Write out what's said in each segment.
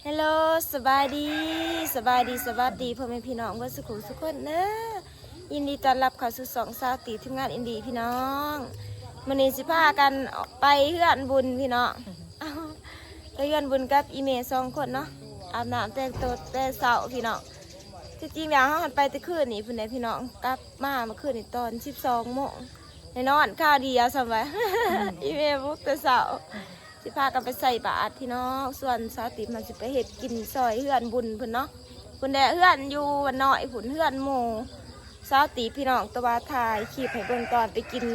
ເຮລໂລ ສະບາຍດີ ສະບາຍດີ ສະຫວັດດີພໍ່ແມ່ພີ່ນ້ອງເບິດສຸຂູສຸຄົນເດີ. ຍິນດີຕ້ອນຮັບເຂົ້າສູ່ຊ່ອງສາວຕີບ ທີມງານອິນດີພີ່ນ້ອງ. ມື້ນີ້ຊິພາກັນໄປເຮືອນບຸນພີ່ນ້ອງ ໄປເຮືອນບຸນກັບອີ່ແມ່ສອງຄົນເນາະ. ອາບນ້ຳແຕ່ງໂຕແຕ່ເຊົ້າພີ່ນ້ອງ. ທີ່ຈິງແລ້ວເຮົາຫັ້ນໄປແຕ່ຄືນນີ້ພຸ້ນແຫຼະພີ່ນ້ອງ. ກັບມາເມື່ອຄືນນີ້ຕອນສິບສອງໂມງ ໄດ້ນອນຄາວດຽວຊ້ຳວ່າ ອີ່ແມ່ປຸກແຕ່ເຊົ້າ. ຊິພາກັນໄປໃສ່ບາດພີ່ນ້ອງ. ສ່ວນສາວຕິມມັນຊິໄປເຮັດກິນຊ່ອຍເຮືອນບຸນເພິ່ນເນາະ. ພຸ້ນແຫຼະ ເຮືອນຢູ່ບ້ານນ້ອຍພຸ້ນ ເຮືອນໝູ່ສາວຕິພີ່ນ້ອງ. ແຕ່ວ່າຖ່າຍຄລິບໃຫ້ເບິ່ງຕອນໄປກິນ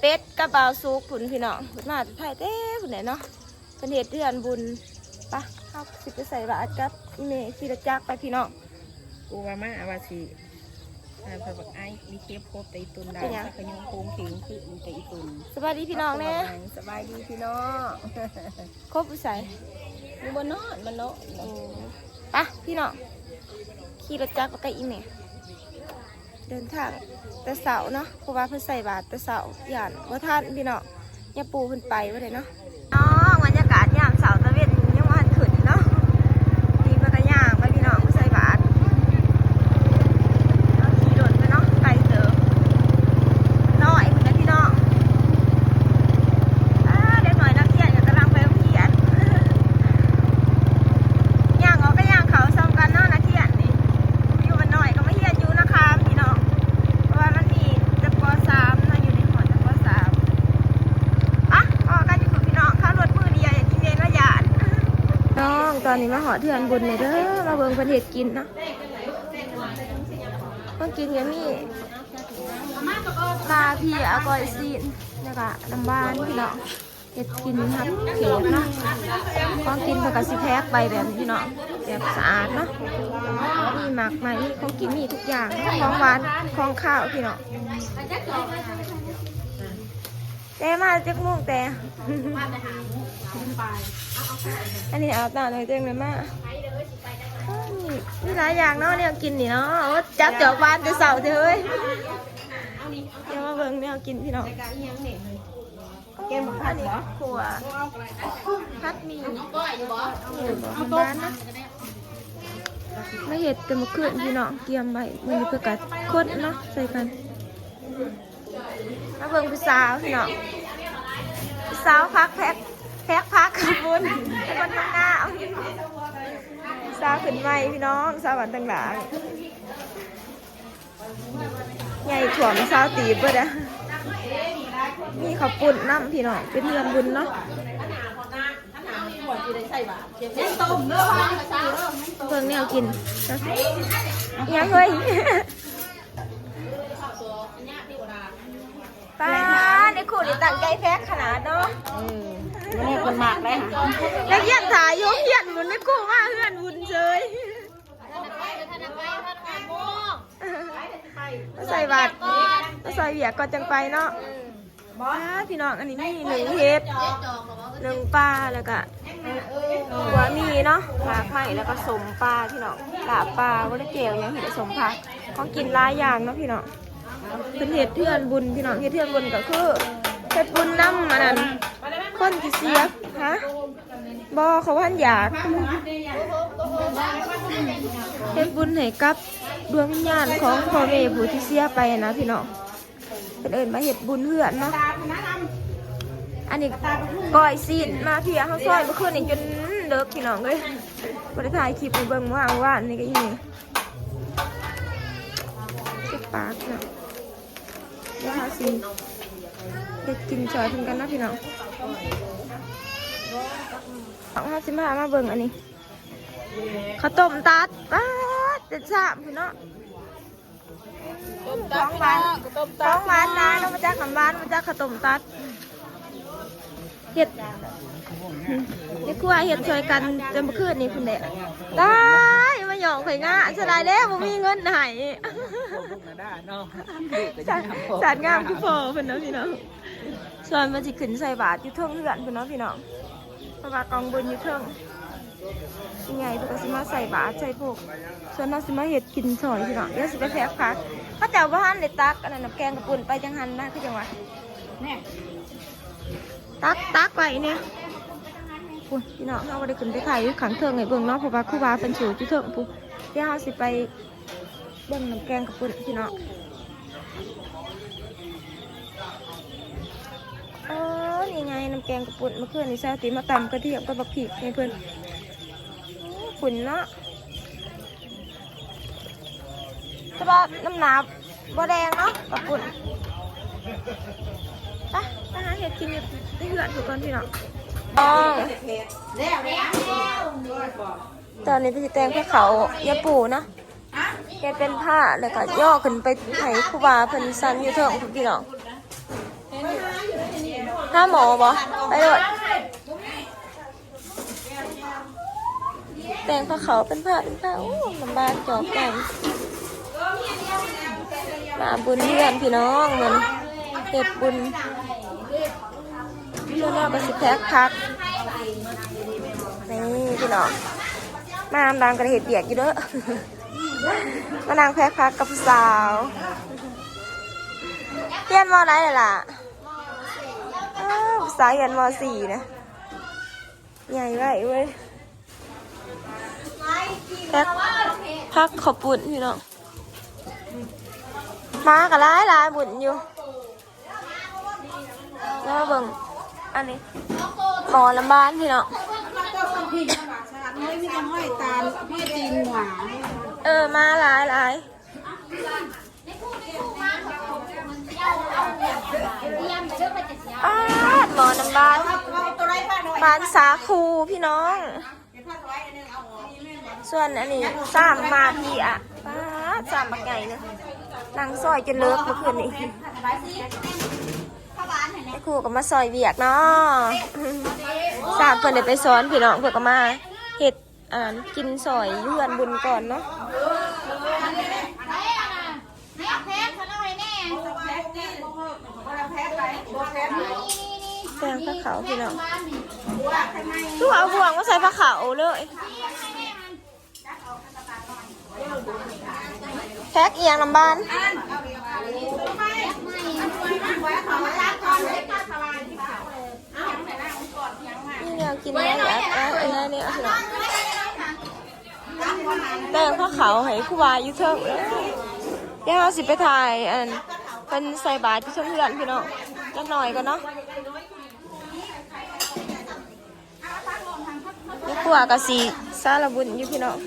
ເປັດກັບບ່າວສຸກພຸ້ນພີ່ນ້ອງ. ເພິ່ນມາແຕ່ໄທແທ້ພຸ້ນແຫຼະເນາະ. ເພິ່ນເຮັດເຮືອນບຸນ. ປະ ເຮົາຊິໄປໃສ່ບາດກັບອີ່ແມ່ຂີ່ລົດຈັກໄປພີ່ນ້ອງ. ກູວ່າມາວ່າຊິ ອ່າ ເພິ່ນບັກອ້າຍມີເກັບຄົບແຕ່ອີ່ຕຸນດາວ ເປັນຫຍັງ? ຂະຍອງໂຄງເຂງຄືມີແຕ່ອີ່ຕຸນ. ສະບາຍດີພີ່ນ້ອງແດ່. ສະບາຍດີພີ່ນ້ອງ. ຄົບຢູ່ໃສ? ຢູ່ບ້ານນອກ ບ້ານນອກ. ໂອ້ ປະພີ່ນ້ອງ ຂີ່ລົດຈັກໄປກັບອີ່ແມ່. ເດີນທາງແຕ່ເຊົ້າເນາະ ເພາະວ່າເພິ່ນໃສ່ບາດແຕ່ເຊົ້າ ຢ້ານບໍ່ທັນພີ່ນ້ອງ. ຍາປູເພິ່ນໄປບໍ່ໄດ້ເນາະ. ນ້ອງ ບັນຍາກາດຍາມເຊົ້າຕາເວັນຍັງບໍ່ທັນຂຶ້ນເນາະ. ນີ້ເພິ່ນກະຍ່າງໄປພີ່ນ້ອງ ໄປໃສ່ບາດ. ຂີ່ລົດໄປເນາະ ໄກເຕີບ ນ້ອຍພຸ້ນນະພີ່ນ້ອງ. ອ່າ ເດັກນ້ອຍນັກຮຽນກະກຳລັງໄປໂຮງຮຽນ. ຍ່າງອອກກະຍ່າງເຂົ້າສ່ຳກັນເນາະ ນັກຮຽນນີ້. ຢູ່ບ້ານນ້ອຍກະມາຮຽນຢູ່ນາຄາມພີ່ນ້ອງ ເພາະວ່າມັນມີແຕ່ ປໍສາມເນາະ ຢູ່ໃນຫ້ອງ ປໍສາມ. ປະ ພໍ້ກັນຢູ່ພຸ້ນພີ່ນ້ອງ. ຂັບລົດມືດຽວຢ່າງທີ່ແມ່ນວ່າຢ້ານ. ນ້ອງ ຕອນນີ້ມາຮອດເຮືອນບຸນແລ້ວເດີ. ມາເບິ່ງເພິ່ນເຮັດກິນເນາະ. ຂອງກິນກະມີ ປາເພຍ ກ້ອຍຊີ້ນ ແລ້ວກະນ້ຳຫວານພີ່ນ້ອງ. ເຮັດກິນຮັບແຂກເນາະ. ຂອງກິນເພິ່ນກະຊິແພັກໄປແບບນີ້ພີ່ນ້ອງ ແບບສະອາດເນາະ. ມີໝາກໄມ້ ມີຂອງກິນ ມີທຸກຢ່າງເນາະ ຂອງຫວານຂອງຄາວພີ່ນ້ອງ. ແຕ່ມາຈັກໂມງແຕ່? ອັນນີ້ອາບນ້ຳແຕ່ຈັ່ງໄດ້ມາ. ໂອ້ຍ ມີຫຼາຍຢ່າງເນາະ ແນວກິນນີ້ເນາະ. ໂອ້ ຈັບຈອກຫວານແຕ່ເຊົ້າເດີເຮີ້ຍ. ດຽວມາເບິ່ງແນວກິນພີ່ນ້ອງ. ແກງໝາກ ອັນນີ້ ຫວາ ຂົ້ວ ຜັດໝີ່ ເອີ ຫວານໆນະ. ມາເຮັດແຕ່ມື້ຄືນພີ່ນ້ອງ ກຽມໄວ້. ມື້ນີ້ເພິ່ນກະຄົນເນາະ ໃສ່ກັນ. ມາເບິ່ງຜູ້ສາວພີ່ນ້ອງ ຜູ້ສາວພັກແພັກ ແພັກຜັກເຂົ້າປຸ້ນ ຄົນງາມ. ຜູ້ສາວຂຶ້ນໃໝ່ພີ່ນ້ອງ ສາວບ້ານຕ່າງດ່າງ. ໃຫຍ່ຖ້ວມຊາວຕີບເບິດອະ. ມີເຂົ້າປຸ້ນນຳພີ່ນ້ອງ ເປັນເຮືອນບຸນເນາະ. ເບິ່ງແນວກິນ ອີ່ຫຍັງເຮີ້ຍ? ປ້າ ໃນຄູ່ນີ້ຕັ້ງໃຈແພັກຂະໜາດເນາະ. ເອີ ມື້ນີ້ເພິ່ນມັກເດ້. ນັກຮຽນຖ້າຢູ່ໂຮງຮຽນພຸ້ນ ໃນຄູ່ມາເຮືອນບຸນເສີຍ. ມາໃສ່ບາດ ມາຊ່ອຍວຽກກ່ອນຈັ່ງໄປເນາະ. ອືມ ອ້າ ພີ່ນ້ອງ ອັນນີ້ມີໜຶ້ງເຫັດ ໜຶ້ງປາ ແລ້ວກະຂົ້ວໝີ່ເນາະ ໝາກໄມ້ ແລ້ວກະສົ້ມປາພີ່ນ້ອງ ລາບປາ ບໍ່ໄດ້ແຈ່ວຫຍັງ ເຫັດແຕ່ສົ້ມຜັກ. ຂອງກິນຫຼາຍຢ່າງເນາະພີ່ນ້ອງ. ເພິ່ນເຮັດເຮືອນບຸນພີ່ນ້ອງ ເຮັດເຮືອນບຸນກະຄືເຮັດບຸນນຳອັນນັ້ນ ຄົນທີ່ເສຍ ຮະ? ບໍ່ ເຂົາບໍ່ທັນຢາກ. ເຮັດບຸນໃຫ້ກັບດວງວິນຍານຂອງພໍ່ແມ່ຜູ້ທີ່ເສຍໄປນະພີ່ນ້ອງ. ເພິ່ນເອີ້ນມາເຮັດບຸນເຮືອນເນາະ. ອັນນີ້ກ້ອຍຊີ້ນມາເພຍ ເຮົາຊອຍມື້ຄືນນີ້ຈົນເລິກພີ່ນ້ອງເອີຍ. ບໍ່ໄດ້ຖ່າຍຄລິບໃຫ້ເບິ່ງ ມື້ວານນີ້ກະອີ່ນີ້ ເຈັບປາກເນາະ. ດຽວເຮົາຊິເຮັດກິນຊ່ອຍເພິ່ນກັນເນາະພີ່ນ້ອງ. ເຮົາຊິພາມາເບິ່ງອັນນີ້ ເຂົ້າຕົ້ມຕັດ ປາດ ເປັນຊາມພຸ້ນເນາະ. ຂອງຫວານ ຂອງຫວານນາເນາະ ມາຈາກນ້ຳຫວານ ມາຈາກເຂົ້າຕົ້ມຕັດ. ເຮັດ ແມ່ຄົວເຮັດຊ່ອຍກັນແຕ່ມື້ຄືນນີ້ພຸ້ນແຫຼະ. ຕາຍ ມາຫຍອກຂ້ອຍງາ ສະບາຍແລ້ວ ບໍ່ມີເງິນໃຫ້. ສາດງາມຄືພໍ່ເພິ່ນເນາະພີ່ນ້ອງ. ສ່ວນມັນຊິຂຶ້ນໃສ່ບາດຢູ່ເທິງເຮືອນພຸ້ນເນາະພີ່ນ້ອງ ເພາະວ່າກອງບຸນຢູ່ເທິງ. ໃຫຍ່ເພິ່ນກະຊິມາໃສ່ບາດໃສ່ພວກ ສ່ວນເຮົາຊິມາເຮັດກິນຊ່ອຍພີ່ນ້ອງ. ດຽວຊິໄປແພັກຜັກ ເຂົາເຈົ້າບໍ່ທັນໄດ້ຕັກອັນນັ້ນ ນ້ຳແກງກະປຸ້ນໄປຈັ່ງຫັ້ນນະ ຄືຈັ່ງວ່າ ແນ່ ຕັກ ຕັກໄວ້ແນ່. ພຸ້ນພີ່ນ້ອງ ເຮົາບໍ່ໄດ້ຂຶ້ນໄປຖ່າຍຢູ່ຂ້າງເທິງໃຫ້ເບິ່ງເນາະ ເພາະວ່າຄູບາເພິ່ນສູດຢູ່ເທິງພຸ້ນ. ດຽວເຮົາຊິໄປເບິ່ງນ້ຳແກງເຂົ້າປຸ້ນພີ່ນ້ອງ. ເອີ ນີ້ໄງນ້ຳແກງເຂົ້າປຸ້ນ ເມື່ອຄືນນີ້ສາວຕິມາຕຳກະທຽມກັບບັກພິກໃຫ້ເພິ່ນ. ໂອ້ ຂຸ້ນເນາະ. ແຕ່ວ່ານ້ຳໜາບໍ່ແດງເນາະ ເຂົ້າປຸ້ນ. ໄປ ໄປຫາເຮັດກິນຢູ່ໃນເຮືອນພຸ້ນກ່ອນພີ່ນ້ອງ. ອໍ ຕອນນີ້ເພິ່ນຊິແຕ່ງພາເຂົ້າຍາປູເນາະ ເຮັດເປັນພາ ແລ້ວກໍຍໍຂຶ້ນໄປໃຫ້ຄູບາເພິ່ນສັນຢູ່ເທິງພຸ້ນພີ່ນ້ອງ. ຫາໝໍບໍ່? ໄປໂລດ. ແຕ່ງພາເຂົ້າເປັນພາເປັນພາ. ໂອ້ ລຳບາກຈອກແຕ່ງ ມາບຸນເຮືອນພີ່ນ້ອງ ມື້ນີ້ເຮັດບຸນ. ສ່ວນເຮົາກໍຊິແພັກຜັກ ນີ້ພີ່ນ້ອງ ມານຳຫຼັງກໍໄດ້ເຮັດວຽກຢູ່ເດີ. ມານັ່ງແພັກຜັກກັບຜູ້ສາວ. ຮຽນ ມໍ ໃດແລ້ວລະ? ອ້າວ ຜູ້ສາວຮຽນ ມໍ ສີ່ນະ. ໃຫຍ່ໄວເວີຍ. ແພັກຜັກເຂົ້າປຸ້ນພີ່ນ້ອງ. ໝາກໍຫຼາຍໆ ບຸນຢູ່. ແລ້ວມາເບິ່ງອັນນີ້ ໝໍລຳບານພີ່ນ້ອງ. ເອີ ມາຫຼາຍໆ. ປາດ ໝໍນ້ຳບານ ບານສາຄູພີ່ນ້ອງ. ສ່ວນອັນນີ້ ສາມມາພີ້ອະ ປາດ ສາມບັກໃຫຍ່ເລີຍ. ນັ່ງຊອຍຈົນເລີກເມື່ອຄືນນີ້. ແມ່ຄູກໍມາຊ່ອຍວຽກເນາະ. ສາມເພິ່ນໄດ້ໄປສອນພີ່ນ້ອງ ເພິ່ນກໍມາເຮັດ ອັນນັ້ນ ກິນຊ່ອຍຢູ່ເຮືອນບຸນກ່ອນເນາະ. ແກງພາເຂົ້າພີ່ນ້ອງ. ຄືວ່າເອົາບ່ວງມາໃສ່ພາເຂົ້າເລີຍ. ແພັກອີ່ຫຍັງ ນ້ຳບານ? ມີແນວກິນແນວຢາກ ເອີ ອັນນັ້ນນີ້ພີ່ນ້ອງ. ແຕ່ງພາເຂົ້າໃຫ້ຄູບາຢູ່ເທິງ. ດຽວເຮົາຊິໄປຖ່າຍ ອັນ ເພິ່ນໃສ່ບາດຢູ່ເທິງເຮືອນພີ່ນ້ອງ ຈັກໜ້ອຍກ່ອນເນາະ. ແມ່ຄົວກໍຊິສາລະບຸນຢູ່ພີ່ນ້ອງ.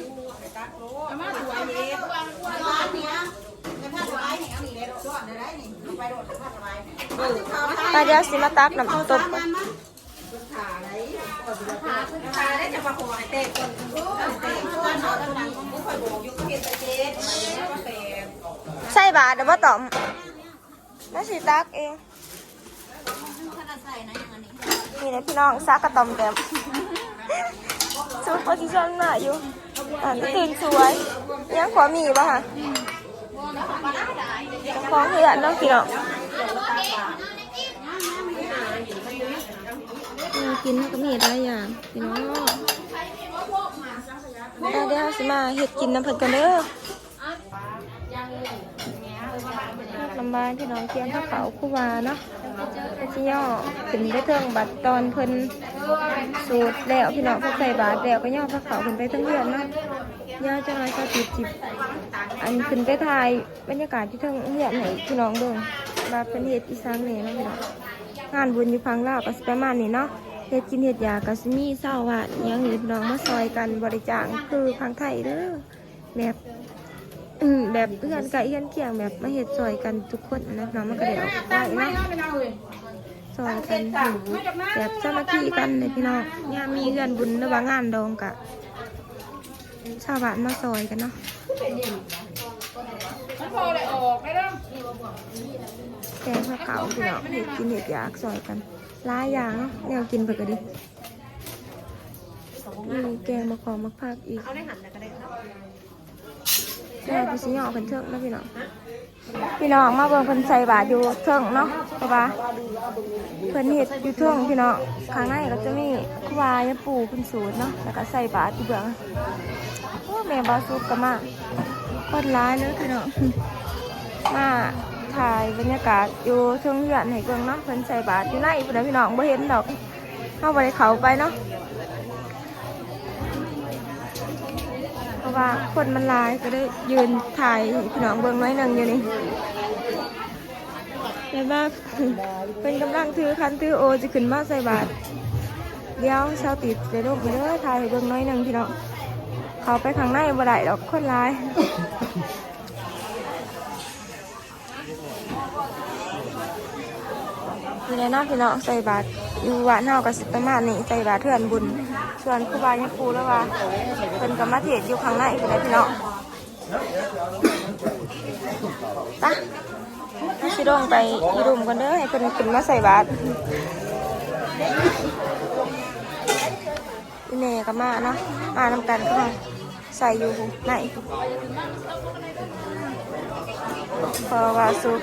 ໄປ ດຽວຊິມາຕັກນ້ຳຕົ້ມກ່ອນ. ໃສ່ບາດແລ້ວບໍ່ຕ້ອມ? ມາຊິຕັກເອງ. ນີ້ແຫຼະພີ່ນ້ອງ ຊາກະຕ່ອມແຕ້ມ ຊຸບໂປຊິຊັນມາຢູ່. ອັນຕື່ນສວຍ ຍັງພໍມີບໍ່ຫະ? ຂອງເຮືອນເນາະພີ່ນ້ອງ. ແນວກິນເຮົາກໍມີຫຼາຍຢ່າງພີ່ນ້ອງ. ແລ້ວດຽວເຮົາຊິມາເຮັດກິນນຳເພິ່ນກ່ອນເດີ. ນ້ຳບານພີ່ນ້ອງ ກຽມພາເຂົ້າຄູບາເນາະ ເພິ່ນຊິຍໍຂຶ້ນໄປເທິງ. ບັດຕອນເພິ່ນສູດແລ້ວພີ່ນ້ອງ ເພິ່ນໃສ່ບາດແລ້ວ ກໍຍໍພາເຂົ້າຂຶ້ນໄປເທິງເຮືອນເນາະ. ດຽວຈັກໜ້ອຍເຮົາຊິ ອັນ ຂຶ້ນໄປຖ່າຍບັນຍາກາດຢູ່ເທິງເຮືອນໃຫ້ພີ່ນ້ອງເບິ່ງ ວ່າເພິ່ນເຮັດອີ່ສັງແດ່ເນາະພີ່ນ້ອງ. ງານບຸນຢູ່ຝັ່ງລາວກໍຊິປະມານນີ້ເນາະ ເຮັດກິນເຮັດຢາກກໍຊິມີຊາວບ້ານອີ່ຫຍັງນີ້ພີ່ນ້ອງ ມາຊ່ອຍກັນ ບໍ່ໄດ້ຈ້າງຄືຝັ່ງໄທເດີ. ແບບ ອືມ ແບບເຮືອນໃກ້ເຮືອນຄຽງ ແບບມາເຮັດຊ່ອຍກັນທຸກຄົນນະເນາະ ມັນກໍໄດ້ອອກໄດ້ເນາະ ຊ່ອຍກັນ ແບບສາມັກຄີກັນເດ້ພີ່ນ້ອງ. ຍາມມີເຮືອນບຸນ ຫຼືວ່າງານດອງກະຊາວບ້ານມາຊ່ອຍກັນເນາະ. ແກງພາເຂົ້າພີ່ນ້ອງ ເຮັດກິນເຮັດຢາກຊ່ອຍກັນຫຼາຍຢ່າງເນາະ ແນວກິນເພິ່ນກໍດີ. ມີແກງໝາກຫອມໝາກຜັກອີກ. ດຽວເຮົາຊິຍໍຂຶ້ນເທິງເນາະພີ່ນ້ອງ. ພີ່ນ້ອງມາເບິ່ງເພິ່ນໃສ່ບາດຢູ່ເທິງເນາະ ເພາະວ່າເພິ່ນເຮັດຢູ່ເທິງພີ່ນ້ອງ. ຂ້າງໃນກໍຈະມີຄູບາຍາປູເພິ່ນສູດເນາະ ແລ້ວກໍໃສ່ບາດຢູ່ເບື້ອງ. ໂອ້ ແມ່ບ່າວສຸກກໍມາ ຄົນຫຼາຍເລີຍພີ່ນ້ອງ. ມາຖ່າຍບັນຍາກາດຢູ່ເທິງເຮືອນໃຫ້ເບິ່ງເນາະ ເພິ່ນໃສ່ບາດຢູ່ໃນພຸ້ນນະພີ່ນ້ອງ ບໍ່ເຫັນດອກ ເຮົາບໍ່ໄດ້ເຂົ້າໄປເນາະ. ວ່າຄົນມັນຫຼາຍ ກໍເລີຍຢືນຖ່າຍໃຫ້ພີ່ນ້ອງເບິ່ງໜ້ອຍໜຶ່ງຢູ່ນີ້. ແບບວ່າເພິ່ນກຳລັງຖືຂັນຖືໂອ ຊິຂຶ້ນມາໃສ່ບາດ. ດຽວຊາວຕິດໄດ້ລົງໄປເດີ ຖ່າຍໃຫ້ເບິ່ງໜ້ອຍໜຶ່ງພີ່ນ້ອງ. ເຂົ້າໄປຂ້າງໃນບໍ່ໄດ້ດອກ ຄົນຫຼາຍ. ນີ້ແຫຼະເນາະພີ່ນ້ອງ ໃສ່ບາດຢູ່ບ້ານເຮົາກໍຊິປະມານນີ້ ໃສ່ບາດເຮືອນບຸນ. ສ່ວນຄູບາຍາຄູລາວວ່າ ເພິ່ນກໍມາເທດຢູ່ຂ້າງໃນພຸ້ນແຫຼະພີ່ນ້ອງ. ໄປ ເຮົາຊິລົງໄປຢູ່ລຸ່ມກ່ອນເດີ ໃຫ້ເພິ່ນຂຶ້ນມາໃສ່ບາດ. ອີ່ແມ່ກໍມາເນາະ ມານຳກັນກໍໃສ່ຢູ່ໃນ ເພາະວ່າສຸກ.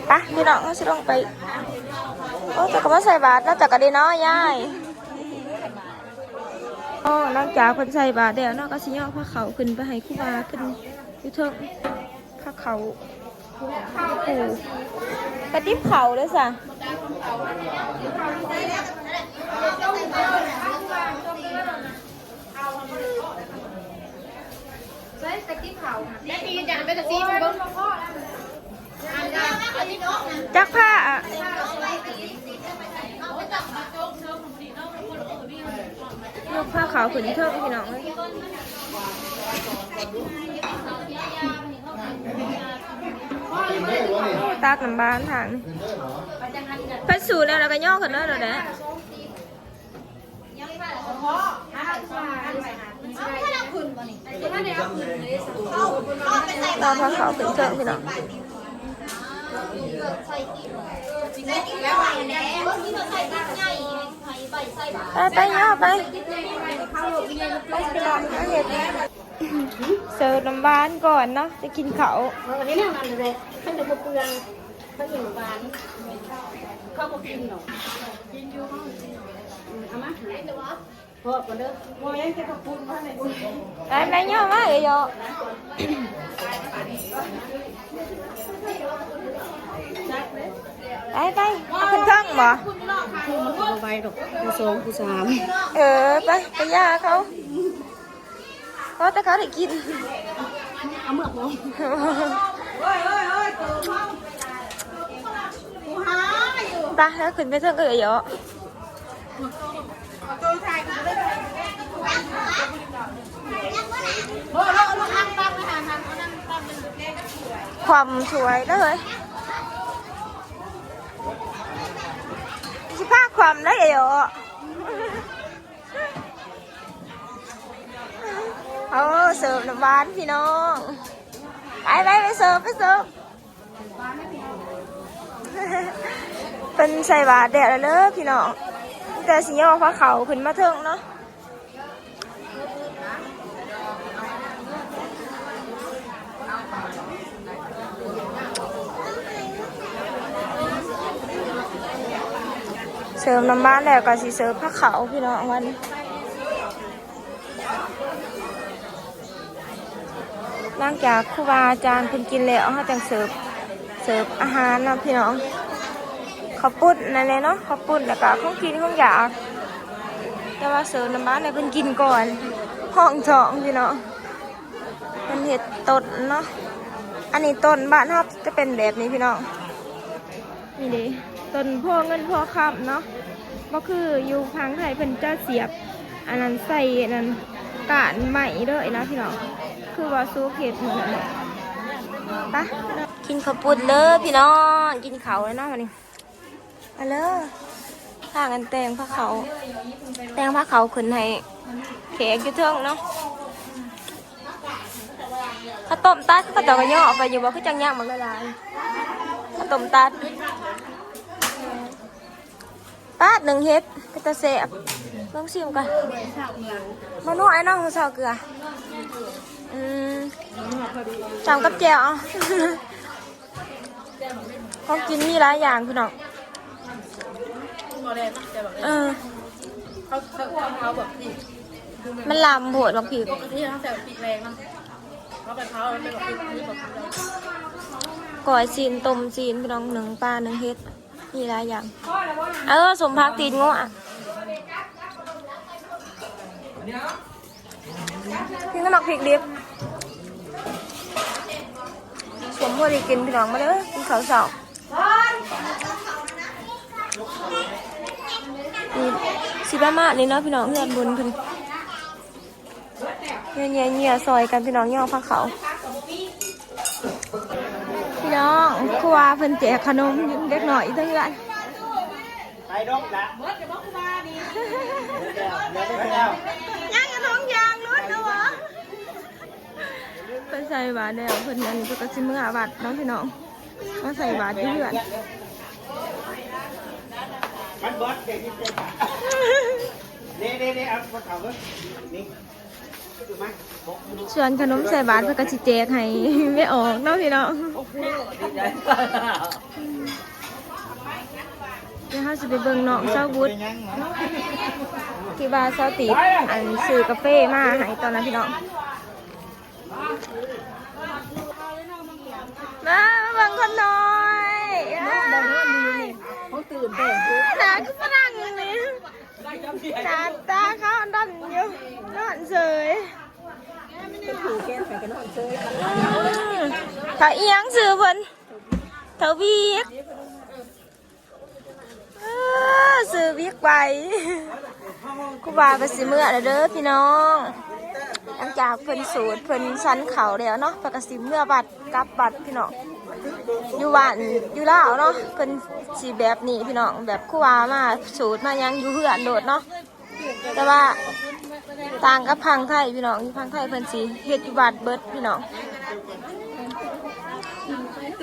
ໄປພີ່ນ້ອງ ເຮົາຊິລົງໄປ. ໂອ້ ເຈົ້າກໍມາໃສ່ບາດເນາະ ເຈົ້າກໍໄດ້ເນາະຍາຍ. ໂອ້ ຫຼັງຈາກເພິ່ນໃສ່ບາດແລ້ວເນາະ ກໍຊິຍໍພາເຂົ້າຂຶ້ນໄປໃຫ້ຄູບາເພິ່ນຢູ່ເທິງ. ພາເຂົ້າ ໂອ້ ກະຕິບເຂົ້າເດີຊະ. ໃສ່ກະຕິບເຂົ້າ ແມ່ປີຈະໄປກະຕິບເບິ່ງ ຈັກຜ້າ. ຍົກພາເຂົ້າຂຶ້ນເທິງພີ່ນ້ອງເອີຍ. ໂອ້ ຕັກນ້ຳບານທາງນີ້ ເພິ່ນສູແລ້ວ ແລ້ວກໍຍໍຂຶ້ນເລີຍແຫຼະ. ເອົາພາເຂົ້າຂຶ້ນເທິງພີ່ນ້ອງ. ໄປ ໄປ ຍ່ອໄປ ໄປ ພີ່ນ້ອງ ມາເຮັດ ເສີບນ້ຳຫວານກ່ອນເນາະ ຈະກິນເຂົ້າ. ເອີ ເຮັດແນວນັ້ນແຫຼະ ມັນຈະບໍ່ເປືອງ ມັນຢູ່ຫວານ ເຂົາບໍ່ກິນດອກ ກິນຢູ່. ເອົາມາ ພໍກ່ອນເດີ ບໍ່ຍັງຈະປະປຸງມາໃນບຸນ. ໄປ ໄປ ຍໍມາເອີຍ. ໄປ ໄປ ເອົາຂຶ້ນເທິງບໍ່? ຜູ້ມັນກໍບໍ່ໄຫວດອກ ຜູ້ສອງ ຜູ້ສາມ. ເອີ ໄປ ໄປຢ່າເຂົາ ພໍແຕ່ເຂົາໄດ້ກິນ ເອົາເມືອບໍ່? ໄປ ເຮົາຂຶ້ນໄປເທິງເອີຍເນາະ. ຄວ່ຳຖ້ວຍເດີເຮີ້ຍ ຊິພາຄວ່ຳໄດ້ເອີຍ. ໂອ້ ເສີບນ້ຳຫວານພີ່ນ້ອງ ໄປ ໄປ ໄປເສີບ ໄປເສີບ. ເພິ່ນໃສ່ບາດແລ້ວເດີພີ່ນ້ອງ ມີແຕ່ຊິຍໍພາເຂົ້າຂຶ້ນມາເທິງເນາະ. ເສີບນ້ຳຫວານແລ້ວກໍຊິເສີບພາເຂົ້າພີ່ນ້ອງ ວັນ ຫຼັງຈາກຄູບາອາຈານເພິ່ນກິນແລ້ວ ເຮົາຈັ່ງເສີບ ເສີບອາຫານເນາະພີ່ນ້ອງ. ເຂົ້າປຸ້ນນັ້ນແຫຼະເນາະ ເຂົ້າປຸ້ນ ແລ້ວກໍຂອງກິນຂອງຢາກ ແຕ່ວ່າເສີບນ້ຳຫວານໃຫ້ເພິ່ນກິນກ່ອນ ຮອງທ້ອງພີ່ນ້ອງ. ເພິ່ນເຮັດຕົ້ນເນາະ ອັນນີ້ຕົ້ນບ້ານເຮົາຈະເປັນແບບນີ້ພີ່ນ້ອງ. ນີ້ເດ້ ຕົ້ນໂພເງິນໂພຄຳເນາະ ບໍ່ຄືຢູ່ຝັ່ງໄທເພິ່ນຈະສຽບ ອັນນັ້ນໃສ່ອັນນັ້ນ ກ້ານໄມ້ເລີຍນະພີ່ນ້ອງ ຄືວ່າສຸກເຮັດມື້ນັ້ນ. ໄປ ກິນເຂົ້າປຸ້ນເດີພີ່ນ້ອງ ກິນເຂົ້າແລ້ວເນາະ ບັດນີ້ ມາເລີຍ. ພາກັນແຕ່ງພາເຂົ້າ ແຕ່ງພາເຂົ້າຂຶ້ນໃຫ້ແຂກຢູ່ເທິງເນາະ. ເຂົ້າຕົ້ມຕັດ ເຂົາເຈົ້າກໍຍໍໄປຢູ່ບໍ່ ຄືຈັ່ງຍາກໝາກຫຼາຍໆ ເຂົ້າຕົ້ມຕັດ. ປາດ ໜຶ້ງເຫັດ ເປັນຕາແຊບ ລອງຊີມກ່ອນ. ບໍ່ນົວ ອ້າຍນ້ອງເຊົາເກືອ ອືມ ຈ້ຳກັບແຈ່ວເອົາ. ຂອງກິນມີຫຼາຍຢ່າງພີ່ນ້ອງ ບໍ່ແລງເນາະ ແຕ່ບັກ ເອີ ເຂົາ ເຂົາ ເຂົາເຜົາບັກພິກ ມັນລຳໂພດບັກພິກ ປົກກະຕິເຮົາໃສ່ບັກພິກແລງນຳ ເຮົາໄປເຜົາແລ້ວເປັນບັກພິກ ອັນນີ້ບັກພິກ ກ້ອຍຊີ້ນ ຕົ້ມຊີ້ນພີ່ນ້ອງ ໜຶ້ງປາ ໜຶ້ງເຫັດ ມີຫຼາຍຢ່າງ. ເອີ ສົ້ມຜັກຕີນງົວ ອາ ເ ກິນກັບໝາກພິກດິບ ສົມພໍດີກິນ ພີ່ນ້ອງ ມາເດີ ກິນເຂົ້າເຊົ້າ. ນີ້ ຊິປະມານນີ້ເນາະ ພີ່ນ້ອງ ເຮືອນບຸນເພິ່ນ ເຫຍື່ອໆໆ ຊ່ອຍກັນ ພີ່ນ້ອງ ຍໍພາເຂົ້າ. ພີ່ນ້ອງ ຄູບາເພິ່ນແຈກຂະໜົມເດັກນ້ອຍຢູ່ເທິງເຮືອນ. ໄປດົກລະ ເບິດແລ້ວບໍ່ ຄູບານີ້ ເບິດແລ້ວ ເບິດແລ້ວ ຍັງກະທົງຢາງຫຼຸດເນາະ. ເພິ່ນໃສ່ບາດແລ້ວ ເພິ່ນອັນນີ້ເພິ່ນກະຊິເມືອວັດເນາະ ພີ່ນ້ອງ ມາໃສ່ບາດຢູ່ເຮືອນ. ມັນເບິດ ເດ ເດ ເດ ເອົາ ເອົາເບິ່ງນີ້. ສ່ວນຂະໜົມໃສ່ບາດເພິ່ນກະຊິແຈກໃຫ້ແມ່ອອກເນາະ ພີ່ນ້ອງ. ດຽວເຮົາຊິໄປເບິ່ງນ້ອງສາວບຸດ ທີ່ວ່າສາວຕີບ ອັນ ຊື້ກາເຟມາໃຫ້ຕອນນັ້ນ ພີ່ນ້ອງ. ມາເບິ່ງຄົນນ້ອຍ ເນາະ ບໍ່ນອນຢູ່ນີ້ ເຮົາຕື່ນແທ້ ໜ້າຄືຝຣັ່ງນີ້ ໜ້າຕາຂາວດຳຢູ່ ນອນເສີຍ. ເປັນຜູ້ແຂນຂ້ອຍກໍນອນເຊີຍ ອືມ ຖ້າອີ່ຫຍັງຊື່ເພິ່ນ ທະວີກ ເອີ ຊື່ວິກໄວ. ຄູບາກໍຊິເມືອແລ້ວເດີພີ່ນ້ອງ ຫຼັງຈາກເພິ່ນສູດເພິ່ນສັນເຂົ້າແລ້ວເນາະ ເພິ່ນກໍຊິເມືອວັດ ກັບວັດພີ່ນ້ອງ. ຢູ່ບ້ານຢູ່ລາວເນາະ ເພິ່ນຊິແບບນີ້ພີ່ນ້ອງ ແບບຄູບາມາສູດມາຫຍັງຢູ່ເຮືອນໂລດເນາະ. ແຕ່ວ່າຕ່າງກັບຝັ່ງໄທພີ່ນ້ອງ ຢູ່ຝັ່ງໄທເພິ່ນຊິເຮັດຢູ່ວັດເບິດພີ່ນ້ອງ.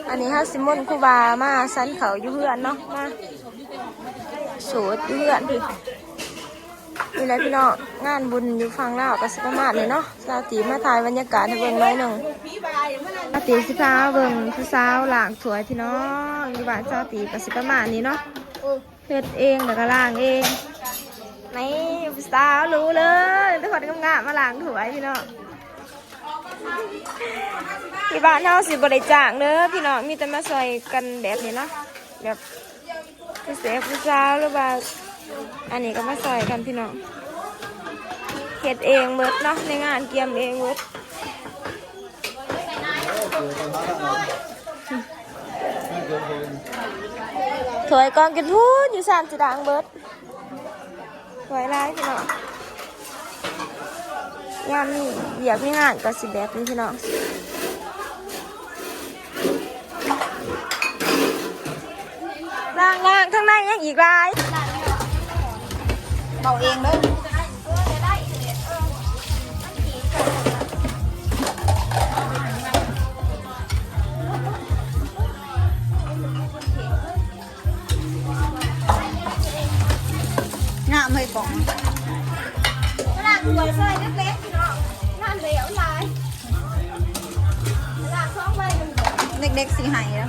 ອັນນີ້ເຮົາຊິມົນຄູບາມາສັນເຂົ້າຢູ່ເຮືອນເນາະ ມາສູດຢູ່ເຮືອນພີ້. ນີ້ແຫຼະພີ່ນ້ອງ ງານບຸນຢູ່ຝັ່ງລາວກໍຊິປະມານນີ້ເນາະ. ສາວຕີບມາຖ່າຍບັນຍາກາດໃຫ້ເບິ່ງໜ້ອຍໜຶ່ງ. ສາວຕີບຊິພາເບິ່ງຜູ້ສາວລ້າງຖ້ວຍພີ່ນ້ອງ ຢູ່ບ້ານສາວຕີບກໍຊິປະມານນີ້ເນາະ. ເຮັດເອງແລ້ວກໍລ້າງເອງ. ນີ້ຜູ້ສາວຫຼູເລີຍ ແຕ່ຄົນງາມໆມາລ້າງຖ້ວຍພີ່ນ້ອງ. ທີ່ບ້ານເຮົາຊິບໍ່ໄດ້ຈ້າງເດີພີ່ນ້ອງ ມີແຕ່ມາຊ່ອຍກັນແບບນີ້ເນາະ ແບບຜູ້ແສບຜູ້ສາວ ຫຼືວ່າອັນນີ້ກໍມາຊ່ອຍກັນພີ່ນ້ອງ. ເຮັດເອງເບິດເນາະ ໃນງານກຽມເອງເບິດ. ຖ້ວຍກອງກິນພຸ້ນຢູ່ຊານຊິລ້າງເບິດ. ຖ້ວຍຫຼາຍພີ່ນ້ອງ ຍາມມີວຽກມີງານກໍຊິແບບນີ້ພີ່ນ້ອງ. ລ້າງໆ ທາງໃນຍັງອີກຫຼາຍ. ເວົ້າເອງເດີ. ງາມເລີຍກອງ. ລ້າງຖ້ວຍຊອຍເລັກໆ ພີ່ນ້ອງ ງານຫຼາຍ ລ້າງສອງໃບ ເດັກໆຊິໃຫ້ແລ້ວ.